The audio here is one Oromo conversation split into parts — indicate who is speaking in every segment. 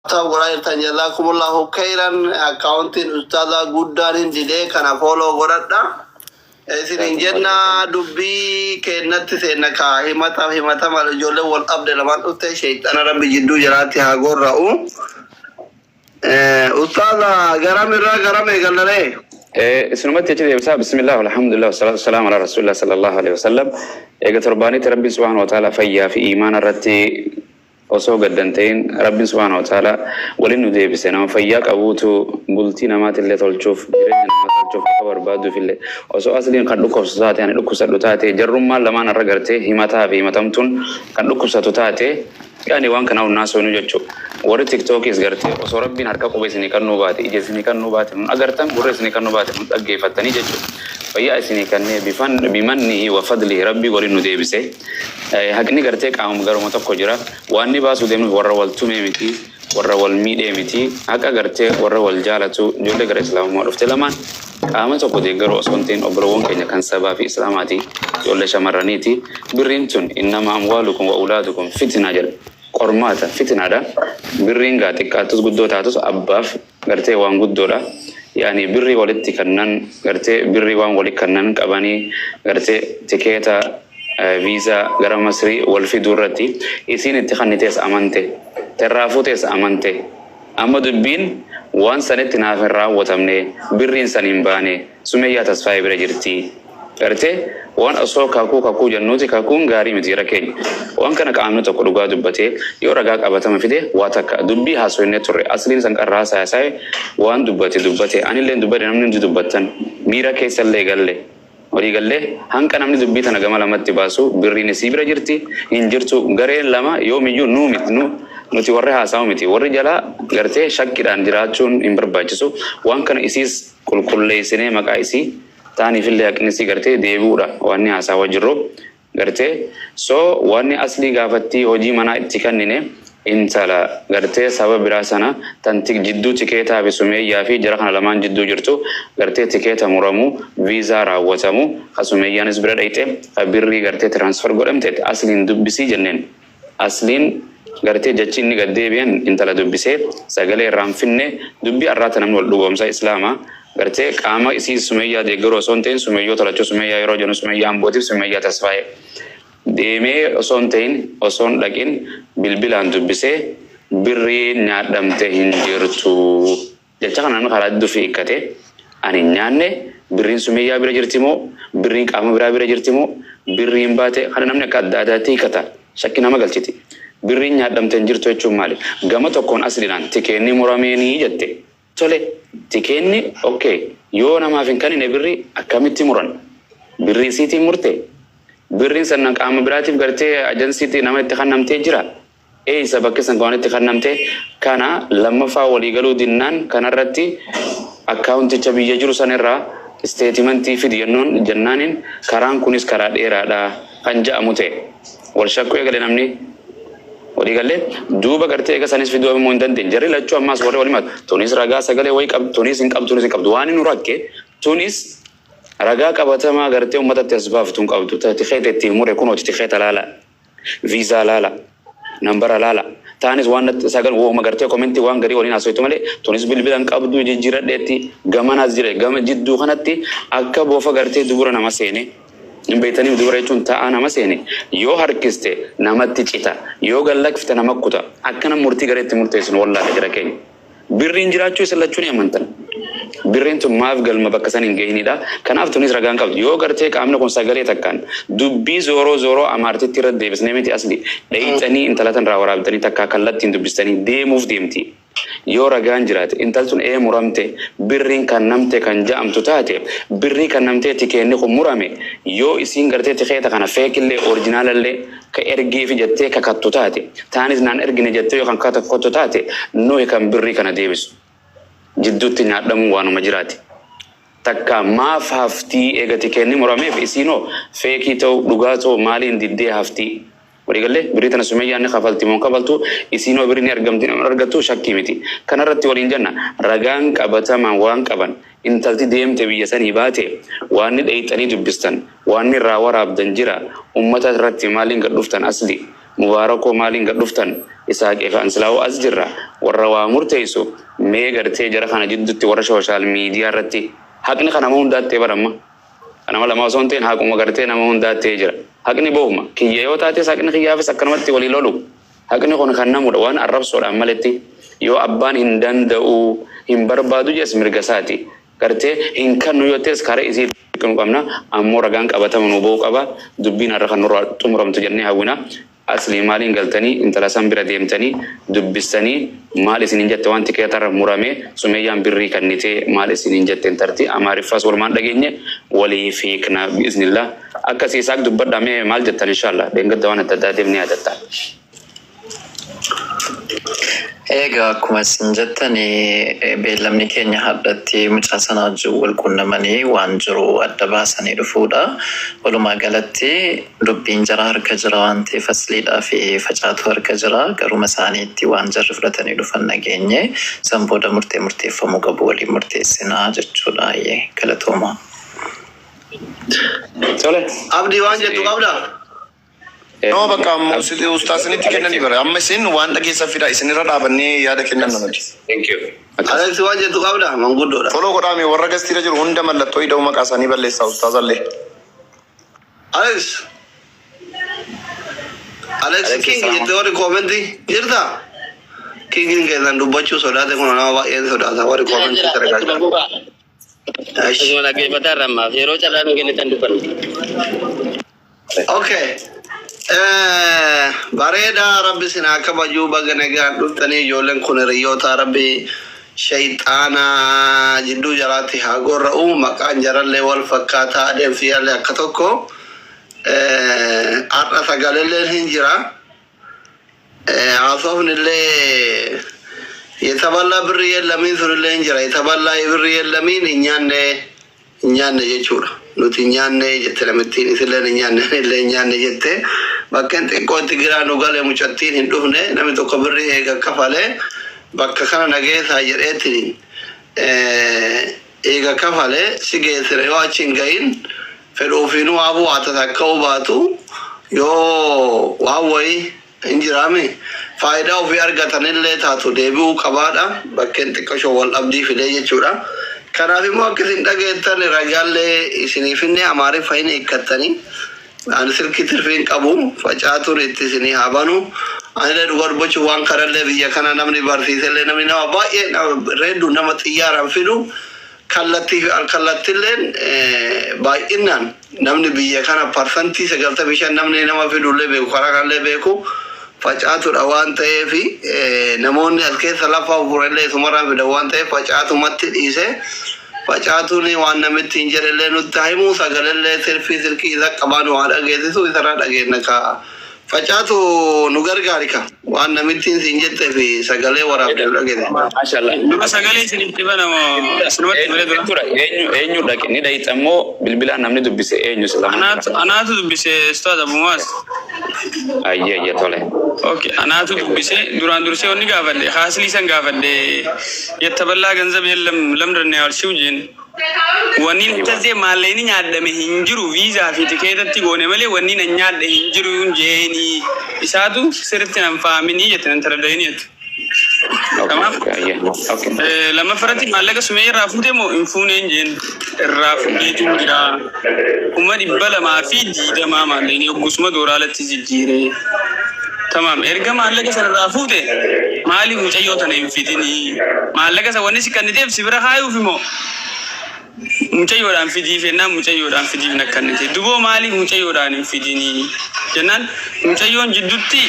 Speaker 1: Tap godhaa jirtan, jazakumullahu khairan. Akkaawuntiin ustaazaa guddaan hin didee kana follow godhadha. Isinin jenna, dubbii kennatti seenna ka himata himatama. Ijoolleen wal dhabde lamaan dhufte, sheexana Rabbi jidduu jiraatti haa gorra'u. Ustaaza, garam irraa garam eegallaree?
Speaker 2: Isinumatti achi deebisaa. Bismillah, alhamdulillah, wasalaatu wasalaamu ala rasulillah sallallahu alaihi wasallam. Eega torbaanitti Rabbiin subhaanahu wa ta'ala fayyaa fi iimaana irratti osoo gaddan ta'in Rabbiin subhaanahu wa ta'ala waliin nu deebise. Nama fayyaa qabuutu bultii namaatillee tolchuuf, jireenya namaa tolchuuf akka barbaaduuf illee, osoo asliin kan dhukkubsatu taate, ani dhukkubsadhu taate, jarrummaan lamaan irra gartee himataa fi himatamtuun kan dhukkubsatu taate, yaani waan kana hunnaa soonuu jechuudha. Warri TikTokis gartee osoo Rabbiin harka quba isinii kannuu baate, ija isinii kannuu baate nun agartan, gurra isinii kannuu baate nun dhaggeeffattanii jechuudha. Fayyaa isinii kannee bifan bimannihi wa fadlihi Rabbii waliin nu deebise. Haqni gartee qaamuma garuma tokko jira. Waan ni baasuu deemnuuf warra wal tumee miti, warra wal miidhee miti. Haqa gartee warra wal jaalatu, ijoollee gara Islaamummaa dhufte lamaan qaama tokko deeggaruu osoo hin ta'in, obbolowwan keenya kan sabaa fi Islaamaati, ijoollee shamarraniiti. Birriin tun innama amwaalukum wa awlaadukum fitnaa jedha. Qormaata, fitnaadha. Birriin gaa xiqqaattus guddoo taatus abbaaf gartee waan guddoodha. Yaani birrii walitti kannan, gartee birrii waan wali kannan qabanii gartee tikeeta viizaa gara Masrii wal fiduu irratti isiin itti kannitees amante, terraa fuutees amante. Amma dubbiin waan sanitti naaf hin raawwatamne, birriin san hin baane, Sumeyyaa Tasfaayee bira jirti. Gartee waan osoo kakuu kakuu jennuuti, kakuun gaarii miti jara keenya. Waan kana qaamni tokko dhugaa dubbatee yoo ragaa qabatama fide waa takka. Dubbii haasoyne turre, asliin san qarraa haasaaye, waan dubbate dubbate, anilleen dubbadhe, namni hundi dubbattan, miira keessallee galle. Walii gallee hanqa namni dubbii tana gama lamatti baasu, birriin isii bira jirti hin jirtu, gareen lama yoomiyyuu nuu miti, nu nuti warri haasa'u miti, warri jalaa gartee shakkiidhaan jiraachuun hin barbaachisu. Waan kana isiis qulqulleessinee maqaa isii taaniifillee haqni isii gartee deebi'uudha waan ni haasawaa jirru. Gartee so wanni aslii gaafattii hojii manaa itti kannine intala gartee saba biraa sana tan jidduu tikeetaa fi Sumeeyyaa fi jara kana lamaan jidduu jirtu, gartee tikeeta muramu, viizaa raawwatamu, ka Sumeeyyaanis bira dhayxe, ka birrii gartee transfer godhamte asliin dubbisii jenneen. Asliin gartee jechi inni gad deebi'an intala dubbisee sagalee irraan finne. Dubbii arraata namni wal dhugoomsa Islaama gartee qaama isii Sumeeyyaa deeggaruu osoo hin ta'in, Sumeeyyoota lachuu, Sumeeyyaa yeroo jennu Sumeeyyaa Ambootiif Sumeeyyaa Tasfaayee, deemee osoo hin ta'in, osoo hin dhaqin bilbilaan dubbisee, birriin nyaadhamte hin jirtu. Jecha kana namni karaa hedduu hiikkate. Ani hin nyaanne, birriin Sumeeyyaa bira jirti moo, birriin qaama biraa bira jirti moo, birriin baate, kana namni akka adda addaatti hiikkata. Shakki nama galchiti. Birriin nyaadhamte hin jirtu jechuun maali? Gama tokkoon asliidhaan tikeenni murameenii jette. Tole, tikeenni okay, yoo namaaf hin kannine birrii akkamitti muran? Birrii isiitiin murte? Birriin sana qaama biraatiif gartee ajansiitti nama itti kannamtee jira? Eessa bakki san kan itti kannamte? Kana lammaffaa walii galuu dinnaan kanarratti akkaawunticha biyya jiru sanirraa statementii fidi jennuun jennaaniin, karaan kunis karaa dheeraadha kan ja'amu ta'e. Wal shakkuu eegale namni walii galee. Duuba gartee eega sanis fiduu immoo hin dandeenye. Jarri lachuu ammaas warri walii matu, tunis ragaa sagalee wayii qabdu, tunis hin qabdu, tunis hin qabdu. Waan nu rakke, tunis ragaa qabatamaa gartee uummatatti as baaftu hin qabdu. Tikeeta ittiin mure kunooti, tikeeta laala, viizaa laala, nambara laala. Taanis waan sagal wooma gartee commentii waan garii waliin haasoftu malee, tunis bilbila hin qabdu, jijjiiradheetti gamanaas jire. Gama jidduu kanatti akka boofa gartee dubura nama seene hin beektanii. Dubura jechuun ta'aa nama seene, yoo harkiste namatti cita, yoo gallakfte nama kuta. Akkana murtii gareetti murteessinu wallaahi jira keenya. Birriin jiraachuu isin lachuu ni amantan. Birriin tun maaf galma bakka san hin gahinidha? Kanaaf tunis ragaan qabdu. Yoo gartee qaamni kun sagalee takkaan dubbii zooroo zooroo amaartitti irra deebisnee miti, asli dhayixanii intala tan irraa waraabdanii takkaa kallattiin dubbistanii deemuuf deemti. Yoo ragaan jiraate, intal tun ee muramte, birriin kan namte kan ja'amtu taate, birrii kan namtee tikeenni kun murame, yoo isiin gartee tikeeta kana fakellee originalallee ka ergeefi jettee kakattu taate, taanis naan ergine jettee yoo kan kakattu taate, nuyi kan birrii kana deebisu. Jidduutti nyaadhamuun waanuma jiraati. Takka maaf haftii eega tikeenni murameef? Isiinoo fakeii ta'u dhugaa ta'u maaliin diddee haftii? Waliigallee birrii tana Sumeyyaan ni kafalti moo hin kafaltu? Isiinoo birrii ni argamti argattu shakkii miti. Kanarratti waliin jenna, ragaan qabatamaan waan qaban, intalti deemte biyya sanii baate, waan ni dheeyxanii dubbistan, waan ni irraa waraabdan jira? Ummata irratti maaliin gad dhuftan asli? Mubaarakoo maaliin gad dhuftan? Isaaqii fi an silaahuu as jirra. Warra waa murteessu mee gartee jara kana jiddutti warra shooshaal miidiyaa irratti haqni ka nama hundaatti ta'e bar amma. Ka nama lamaa osoo hin ta'in haquma gartee nama hundaatti ta'ee jira. Haqni bohuma. Kiyya yoo taates haqni kiyyaafis akkanumatti walii lolu. Haqni kun kan namudha. Waan arrabsoodhaan maletti yoo abbaan hin danda'u hin barbaadu jedhes mirga isaati. Gartee hin kannu yoo jettes karaa isii kennuu qabna. Ammoo ragaan qabatama nuu ba'uu qaba. Dubbiin har'a kan nurraa xumuramtu jennee hawwina. Aslii maaliin galtanii intala san bira deemtanii dubbistanii maal isiniin jette waan tikeetarra murame sumeyyaan birrii kannitee maal isiniin jette intarti amaariffaas walumaan dhageenye waliif hiikna bi'iznillah akkasi isaaq dubbadhaa mee maal jettan inshallah dheengadda waan adda addaa deemni yaadatta.
Speaker 3: Eegaa akkuma isin jettan beellamni keenya hardhatti mucaa sana wajjin wal quunnamanii waan jiru adda baasanii dhufuudha. Walumaa galatti dubbiin jara harka jira waan ta'eef Asliidhaa fi Facaatuu harka jira. Garuma isaaniitti waan jarri fudhatanii dhufan dhageenye san booda murtee murteeffamuu qabu waliin murteessina jechuudha. Hayyee galatoomaa.
Speaker 2: Tole.
Speaker 1: Abdii waan jettu qabdaa?
Speaker 4: No bakka ustaasinitti kennanii bara. Amma isin waan dhageessan fidaa isinirra dhaabannee yaada kennan namati.
Speaker 2: Thank you. Akkas.
Speaker 1: Alex waan jettu qabda manguddoodha.
Speaker 4: Follow godhaame warra gastiira jiru hunda mallattoo ida'uu maqaa isaanii balleessaa ustaazallee.
Speaker 1: Alex. Alex
Speaker 2: Alex
Speaker 1: King
Speaker 2: salaam.
Speaker 1: jette warri koomentii jirta? Kingin keessan dubbachuu sodaate kun nama baay'een sodaata warri
Speaker 5: Jira
Speaker 1: koomentii
Speaker 5: jira
Speaker 1: sadarkaa
Speaker 5: ittuma
Speaker 1: jira.
Speaker 5: bu'aa.
Speaker 1: Ashi.
Speaker 5: Asuma dhaggeeffataa irra ammaaf yeroo carraa nu kennitan dubbanna.
Speaker 1: Okay. Bareeda rabbi sin haa kabajuu baga nagaan dhuftanii ijoolleen kun hiriyoota rabbi shayxaana jidduu jaraatti haa gorra'u maqaan jarallee wal fakkaataa adeemsi jarallee akka tokko har'a sagalelleen hin jira Haasofnillee yetaballaa birrii yellamiin sunillee hin jira. Yetaballaa birrii yellamiin hin nyaanne hin nyaanne jechuudha. Nuti hin nyaanne jette namittiin isilleen hin nyaanne anillee hin nyaanne jette. Bakkeen xiqqoo itti giraa nu gale mucattiin hin dhufne namni tokko birrii eega kafalee bakka kana na geessaa jedheetiin eega kafale si geessina yoo achi hin gahin fedhuufiinuu waa bu'aa tasa akka hubaatu yoo waan wayii hin jiraami faayidaa ofii argatanillee taatu deebi'uu qabaadha bakkeen xiqqashoo wal dhabdii fidee jechuudha. Kanaaf immoo akka isin dhageettan ragaallee isinii finne amaariffa hin hiikkattanii ani silkii tirfii hin qabu facaatuun itti isinii haa banu anillee dhugaa dubbachuuf waan kanallee biyya kana namni barsiisellee namni nama baay'ee reedduu nama xiyyaaraan fidu kallattii fi alkallattilleen baay'inaan namni biyya kana parsantii 95 namni nama fidullee beeku karaa kanallee beeku facaatudha waan ta'eef namoonni as keessa lafa furellee isumarraan fidan waan ta'eef facaatumatti dhiise facaatuun waan namitti hin jedhellee nutti haa himu sagalellee sirfii silkii isa qabaan waa dhageessisu isarraa dhageenna ka facaatu nu gargaari ka waan namittiin siin jettee fi sagalee waraabdee nu dhageesse.
Speaker 2: Maashallah.
Speaker 6: Dura sagalee isinitti banamoo isinumatti malee dura.
Speaker 2: Eenyudha eenyu eenyu dhaqe ni dhayxa immoo bilbilaan namni dubbise eenyu si lamaan
Speaker 6: Anaatu
Speaker 2: jira.
Speaker 6: anaatu dubbise Ustaaz Abu Muaz.
Speaker 2: Ayyee ayyee tole.
Speaker 6: Okay, anaatu dubbise duraan dursee wanni gaafadhe haaslii san gaafadhe yattaballaa ganzab yellam lamdranne yaalshiw jeen. Wanni tazzee maallaqni nyaadhame hin jiru viizaa fi tikeetatti goone malee wanni nan nyaadhe hin jiru jeeni isaatu sirritti nan faaminii jette nan tarada'ini jette.
Speaker 2: Okay
Speaker 6: Tamaam.
Speaker 2: okay ayyee okay.
Speaker 6: Lammaffaa irratti maallaqa sumee irraa fuute moo hin fuuneen jeen irraa fuudheetu jira. 220,000 maallaqni hoggusuma dooraalatti jijjiire. Tamaam erga maallaqa sana irraa fuute maaliif mucayyoo tana hin fidinii? Maallaqa sana wanni si kanniteef si bira kaayuuf moo mucayyoodhaan fidiif jennaan mucayyoodhaan fidiif na kannite. Duboo maaliif mucayyoodhaan hin fidinii? Jennaan mucayyoon jidduutti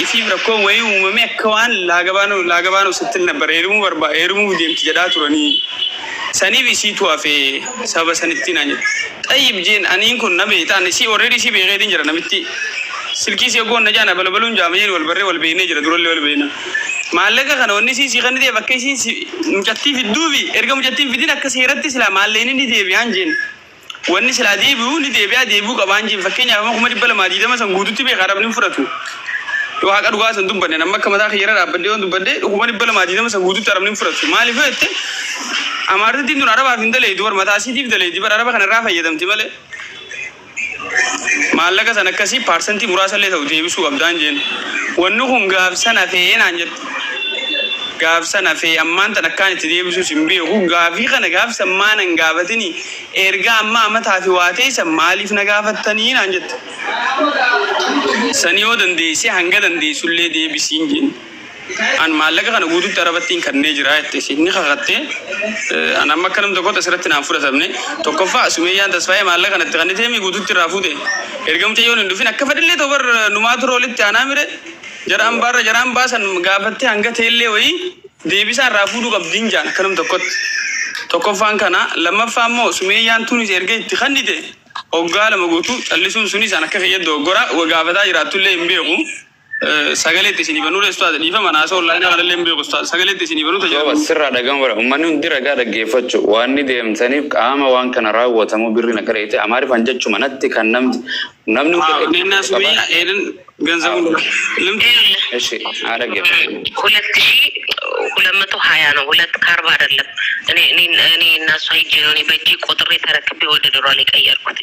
Speaker 6: ifiif rakkoon wayii uumame akka waan laagabaanoo laagabaanoo sittil nabbar heerumuu barbaa heerumuuf deemti jedhaa turanii. Saniif isiitu hafee sababa sanitti naan jedhe. Xayyib jeen aniin kun na beekta ani isii already isii beekeetiin jira namitti silkii isii oggoon na jaan abalabaluun jaama jeen wal barree wal beeknee jira durallee wal beekna. Maallaqa kana wanni isiin sii kenniteef akka isiin si mucattii fidduufi erga mucattiin fidin akka seeratti silaa maallaqni ni deebi'aan jeen. Wanni silaa deebi'u ni deebi'aa deebi'uu qabaan jeen fakkeenyaaf amma 220,000 san guututti beekaa arabni hin fudhatu. Yoo haqa dhugaa san dubbanne amma akka mataa kiyyarra dhaabbadhee yoon dubbadhe 220,000 san guututti arabni hin fudhatu. Maaliif yoo jette Amaartittiin tun arabaaf hin daleeydu bar mataa isiitiif daleeydi bar araba kana irraa fayyadamti malee. Maallaqa san akkasii paarsantii muraasa illee ta'u deebisuu qabdaan jeen. Wanni kun gaafsan hafee naan jette. Gaafsan hafee ammaan tan akkaan itti deebisuus hin beeku. Gaafii kana gaafsan maa nan gaafatini erga amma amataa fi waa teessan maaliif na gaafattanii naan jette. Sani yoo dandeesse hanga dandeessullee deebisiin jeen. An maallaqa kana guututti Arabattiin kannee jira jette isiin. Ni kakatte. An amma akka nam tokkotti asirratti naan fudhatamne. Tokkoffaa Sumeeyyaan Tasfaayee maallaqa kana itti kanniteemi guututti irraa fuute. Erga mucayyoon hin dhufin akka fedhellee ta'u bar numaa tura walitti aanaa mire. Jara ambaarra jara ambaa san gaafattee hanga ta'ellee wayii deebisaa irraa fuudhuu qabdiin jaan akka nam tokkotti. Tokkoffaan kana lammaffaa immoo Sumeeyyaan tunis erga itti kannite hoggaa 2 guutuu callisuun sunis an akka kiyyatti dogoggora gaafataa jiraattullee hin beeku. Sagalee itti isinii banuu ustaaz dhiifama naasoo onlaayinaa kanallee hin beeku ustaaz sagalee itti isinii banuu
Speaker 2: Soba
Speaker 6: tajaajila.
Speaker 2: sirraa dhaga'uun bara uummanni hundi ragaa dhaggeeffachu waan ni deemtaniif qaama waan kana raawwatamu birri na qareete amaarifaan jechuma natti kan namni namni hundi
Speaker 6: Haa neennaa
Speaker 2: dhaggeeffachuu qaba.
Speaker 6: Sumayyaa eedan ganzabuun limti.
Speaker 7: ይኸውልህ
Speaker 2: Eshi haa dhaggeeffatu.
Speaker 7: ሁለት ሺ ሁለት መቶ ሀያ ነው። ሁለት ከአርባ አይደለም። እኔ እኔ እኔ እና እሷ ሄጄ ነው እኔ በእጄ ቆጥሬ ተረክቤ ወደ ዶላር የቀየርኩት።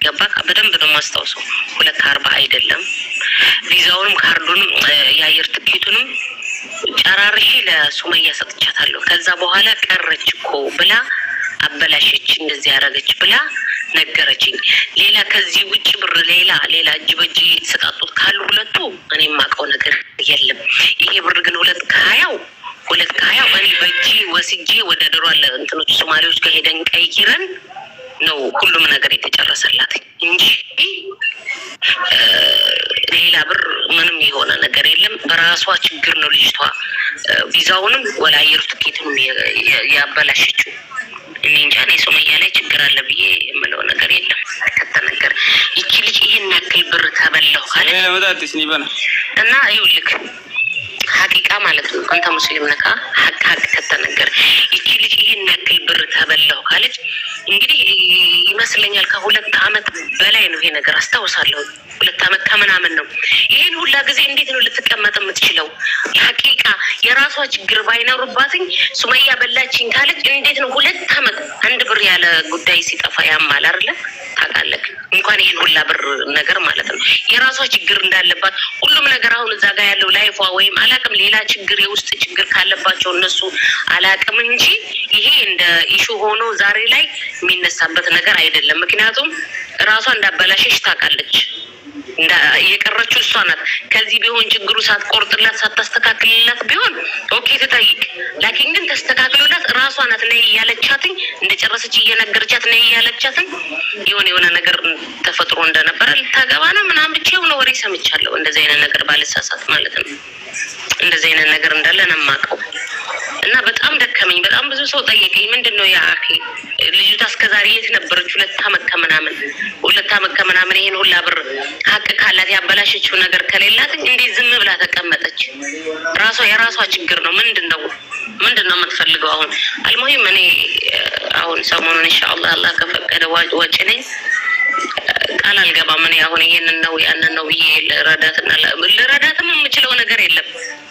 Speaker 7: ገባህ? በደንብ ነው የማስታውሰው። ሁለት ከአርባ አይደለም። ቪዛውንም ካርዱንም የአየር ትኬቱንም ጨራርሼ ለሱመያ ሰጥቻታለሁ። ከዛ በኋላ ቀረች እኮ ብላ አበላሸች፣ እንደዚህ ያደረገች ብላ ነገረችኝ። ሌላ ከዚህ ውጭ ብር ሌላ ሌላ እጅ በእጅ የተሰጣጡት ካሉ ሁለቱ እኔ የማውቀው ነገር የለም። ይሄ ብር ግን ሁለት ከሀያው ሁለት ከሀያው እኔ በእጄ ወስጄ ወደ ድሮ እንትኖች ሶማሌዎች ጋር ሄደን ቀይረን ነው ሁሉም ነገር የተጨረሰላት እንጂ ሌላ ብር ምንም የሆነ ነገር የለም። በራሷ ችግር ነው ልጅቷ ቪዛውንም ወላ አየር ትኬቱንም ያበላሸችው። እኔ እንጃ እኔ ሱመያ ላይ ችግር አለ ብዬ የምለው ነገር የለም። ከተነገር ይቺ ልጅ ይህን ያክል ብር ተበላሁ ካለች
Speaker 6: Sagalee lamataatti isinii bana.
Speaker 7: እና ይኸውልህ ሀቂቃ ማለት ነው። አንተ ሙስሊም ነካ ሀቅ ሀቅ ከተነገር ይቺ ልጅ ይህን ያክል ብር ተበላሁ ካለች እንግዲህ ይመስለኛል ከሁለት አመት በላይ ነው ይሄ ነገር አስታውሳለሁ። ሁለት አመት ከምናምን ነው። ይህን ሁላ ጊዜ እንዴት ነው ልትቀመጥ የምትችለው? ሀቂቃ የራሷ ችግር ባይኖርባትኝ ሱመያ በላችኝ ካለች እንዴት ነው ሁለት አመት አንድ ብር ያለ ጉዳይ ሲጠፋ ያማል አይደለ? ታውቃለህ። እንኳን ይህን ሁላ ብር ነገር ማለት ነው የራሷ ችግር እንዳለባት ሁሉም ነገር አሁን እዛ ጋር ያለው ላይፏ ወይም አላቅም ሌላ ችግር የውስጥ ችግር ካለባቸው እነሱ አላቅም እንጂ ይሄ እንደ ኢሹ ሆኖ ዛሬ ላይ የሚነሳበት ነገር አይደለም። ምክንያቱም ራሷ እንዳበላሸች ታውቃለች። የቀረችው እሷ ናት። ከዚህ ቢሆን ችግሩ ሳትቆርጥላት ሳታስተካክልላት ቢሆን ኦኬ ትጠይቅ። ላኪን ግን ተስተካክሎላት ራሷ ናት ነይ እያለቻትኝ እንደጨረሰች እየነገረቻት ነይ እያለቻትኝ የሆነ የሆነ ነገር ተፈጥሮ እንደነበረ ልታገባ ነው ምናምን ብቻ የሆነ ወሬ ሰምቻለሁ። እንደዚህ አይነት ነገር ባልሳሳት ማለት ነው። እንደዚህ አይነት ነገር እንዳለ ነው የማውቀው። እና በጣም ደከመኝ። በጣም ብዙ ሰው ጠየቀኝ። ምንድን ነው ያ አኺ ልጅቷ እስከዛሬ የት ነበረች? ሁለት አመት ከምናምን ሁለት አመት ከምናምን ይሄን ሁላ ብር ሀቅ ካላት ያበላሸችው ነገር ከሌላት እንዴት ዝም ብላ ተቀመጠች? ራሷ የራሷ ችግር ነው። ምንድን ነው ምንድን ነው የምትፈልገው አሁን? አልሙሂም እኔ አሁን ሰሞኑን ኢንሻአላህ አላህ ከፈቀደ ወጪ ነኝ። ቃል አልገባም። እኔ አሁን ይሄንን ነው ያንን ነው ብዬ ልረዳትና ልረዳትም የምችለው ነገር የለም።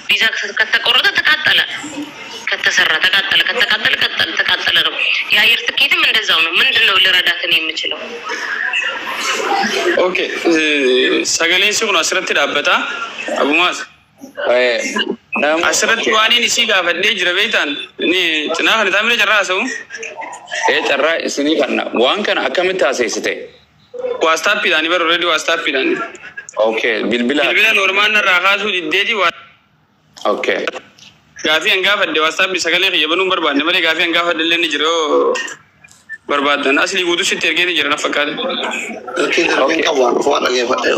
Speaker 7: ቪዛ ከተቆረጠ ተቃጠለ፣ ከተሰራ ተቃጠለ፣ ከተቃጠለ ቀጠለ ተቃጠለ ነው። የአየር ትኬትም እንደዛው ነው። ምንድን ነው ልረዳት እኔ የምችለው?
Speaker 6: Okay sagaleen si kun asirratti dhaabbata. Abumaas
Speaker 2: Namu
Speaker 6: asirratti waan inni isii gaafadhee jira beektaan inni cinaa kana taa'ee carraa haasa'u.
Speaker 2: Ee carraa isinii kanna waan kana akkamitti haasessite?
Speaker 6: WhatsAppiidhaan bara already WhatsAppiidhaan.
Speaker 2: Okay bilbila.
Speaker 6: Bilbila normaal narraa kaasuu diddeeti waa
Speaker 2: Okay.
Speaker 6: gaafii an gaafadhe WhatsAppii sagalee kiyya banuun barbaadne malee gaafii an gaafadhe illee ni jira yoo barbaaddan aslii guutuu sitti ergee ni jira na fakkaate.
Speaker 1: Silkiin darbiin qabu waan dhufu waan dhageeffadhe.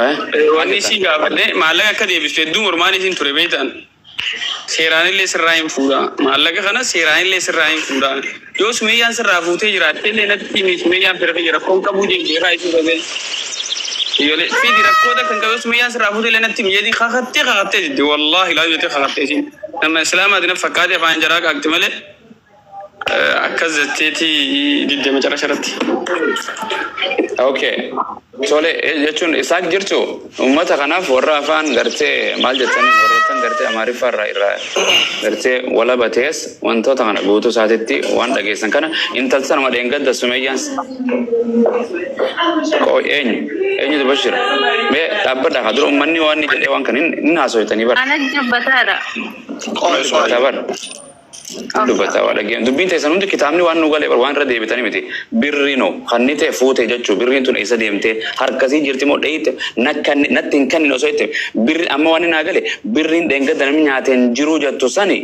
Speaker 2: Eh?
Speaker 6: Wanni isii gaafadhe maallaqa akka deebistu hedduu mormaan isiin ture beektaan. Seeraan illee sirraa hin fuudha. Maallaqa kana seeraan illee sirraa hin fuudha. Yoo sumeeyyaan sirraa fuutee jiraatte illee natti himi sumeeyyaan fira kiyya rakkoon qabuu jechuudha irraa isii qabee. Ijoollee fidi rakkoota kan qabu sumeeyyaan sirraa fuutee illee natti himi jedhi kakattee kakattee jette wallaahi laa jettee kakattee isiin. Nama islaamaati na fakkaate afaan jaraa qaaqti malee. Akkas jetteeti didde macarasha irratti.
Speaker 2: Okay. Tole jechuun Isaaq jirtu uummata kanaaf warra afaan gartee maal jettanii warroottan gartee Amaariffaa irraa irraa gartee walaba ta'es wantoota kana guutuu isaatitti waan dhageessan kana intalti sanuma dheengadda Sumeeyyaan qoo eenyu eenyu dubbachuu jira mee dhaabbadha haa dura uummanni waan inni jedhee waan kana hin haasoftanii bara.
Speaker 8: Ana dubbataadha.
Speaker 1: Qoy qoy.
Speaker 2: Dubbataa bara. Dubbata waa dhageen dubbiin teessan hundi kitaabni waan nu galee waan irra deebitanii miti birri no kanni ta'e fuute jechuu birriin tun eessa deemte harkasii jirti moo dheeyte natti hin kennin osoo jette birri amma waan naa gale birriin dheengadda namni nyaateen jiruu jettu sani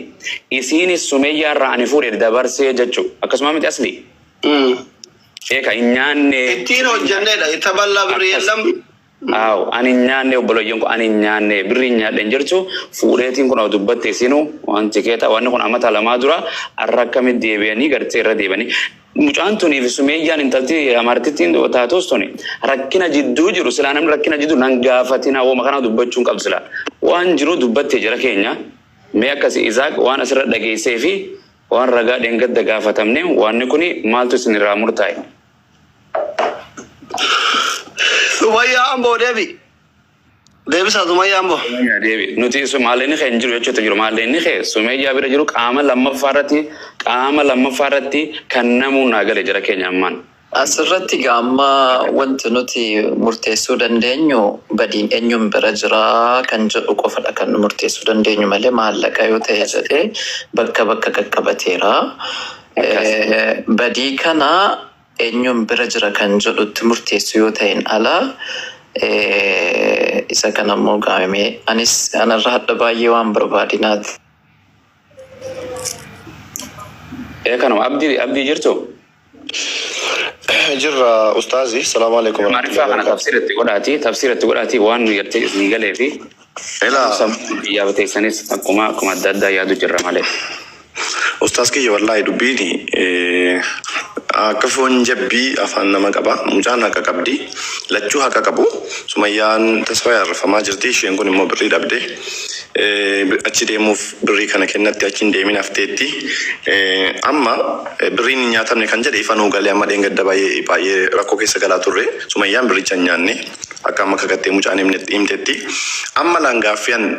Speaker 2: isiinis Sumeeyyaa irraa ani fuudhe dabarsee jechuu akkasuma miti asli eeka hin nyaanne
Speaker 1: Ittiin hojjannedha. Itti bal'aa birrii
Speaker 2: akkas
Speaker 1: yellam.
Speaker 2: Aaw, ani hin nyaanne obboleeyyan koo ani hin nyaanne birrii hin nyaadhe hin jirtu fuudheetiin kun dubbatte isinuu wanti keeta wanni kun amata lamaa dura arra akkamitti deebi'anii gartee irra deebi'anii mucaan tunii fi Sumeeyyaan intalti Amaartittiin taatus tuni rakkina jidduu jiru silaa namni rakkina jidduu nan gaafatina wooma kana dubbachuu hin qabdu silaa waan jiru dubbatte jira keenya mee akkasi Isaaq waan asirra dhageessee fi waan ragaa dheengadda gaafatamne waanni kuni maaltu isin irraa murtaa'e.
Speaker 1: Sumayyaa Amboo deebi. Deebisaa Sumayyaa Amboo.
Speaker 2: Deebi. Nuti maallaqni kee hin jiru jechuutu jiru. Maallaqni kee Sumayyaa bira jiru qaama lammaffaa irratti qaama lammaffaa irratti kan namuu naa gale jira keenya ammaan.
Speaker 3: Asirratti egaa amma wanti nuti murteessuu dandeenyu badiin eenyuun bira jira kan jedhu qofadha kan nu murteessuu dandeenyu malee maallaqa yoo ta'e jedhee bakka bakka qaqqabateera.
Speaker 2: Akkas.
Speaker 3: Badii kana eenyuun bira jira kan jedhutti murteessu yoo ta'een ala isa kana immoo gaamee anis anarra hadha baay'ee waan barbaadinaati.
Speaker 2: Ee kanuma abdii abdii jirtu.
Speaker 4: Jirra ustaazi. Salaamu alaikum
Speaker 2: Amaariffaa
Speaker 4: warahmatullahi
Speaker 2: kana
Speaker 4: wabarakatuh.
Speaker 2: tafsiira itti godhaati tafsiira itti godhaati waan nu gartee isinii galee fi
Speaker 4: Ilaa
Speaker 2: sammuu biyyaa teessanis akkuma akkuma adda addaa yaadu jirra malee.
Speaker 4: Ustaaz kiyya wallaahi dubbiin akka foon jabbii afaan nama qaba. Mucaan haqa qabdi. Lachuu haqa qabu. Sumayyaan tasfaa arrafamaa jirti. Isheen kun immoo birrii dhabde. Achi deemuuf birrii kana kennatti achi hin deemin hafteetti. Amma birriin hin nyaatamne kan jedhe ifa nuu galee amma dheengadda baay'ee baay'ee rakkoo keessa galaa turre. Sumayyaan birricha hin nyaanne akka amma kakattee mucaan himtetti. Amma laan gaaffiyan